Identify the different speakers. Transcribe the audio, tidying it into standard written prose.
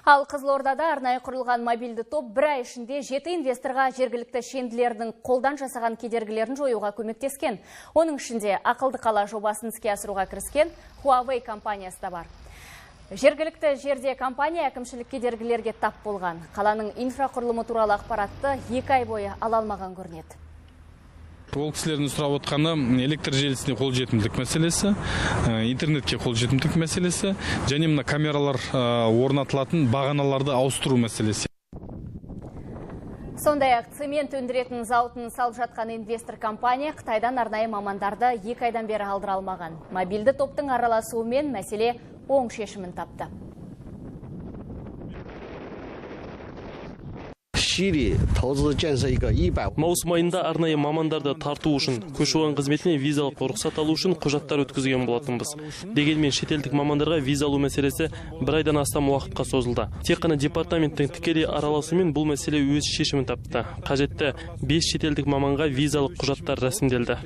Speaker 1: Ал Қызылордада арнайы құрылған мобильді топ бір ай ішінде 7 инвесторға жергілікті шенділердің қолдан жасаған кедергілерін жоюға көмектескен. Оның ішінде ақылды қала жобасын іске асыруға кіріскен Huawei компаниясы да бар. Жергілікті жерде компания әкімшілік кедергілерге тап болған. Қаланың инфрақұрылымы туралы ақпаратты 2 ай бойы ала алмаған көрінеді.
Speaker 2: Ол кісілердің сұрап отқаны электр желісіне қолжетімділік мәселесі, интернетке қолжетімділік мәселесі және мына камералар орнатылатын бағаналарды ауыстыру мәселесі.
Speaker 1: Сондай-ақ цемент өндіретін зауытын салып жатқан инвестор компания Қытайдан арнайы мамандарды 2 айдан бері алдыра алмаған. Мобильді топтың араласуымен мәселе оң шешімін тапты.
Speaker 3: Маусым айында арнайы мамандарды тарту үшін, көші-қон қызметіне визалық рұқсат алу үшін құжаттар өткізген болатынбыз. Дегенмен шетелдік мамандарға виза алу мәселесі бір айдан астам уақытқа созылды. Тек қана департаменттің тікелей араласуымен бұл мәселе өз шешімін тапты. Қажетті 5 шетелдік маманға визалық құжаттар рәсімделді.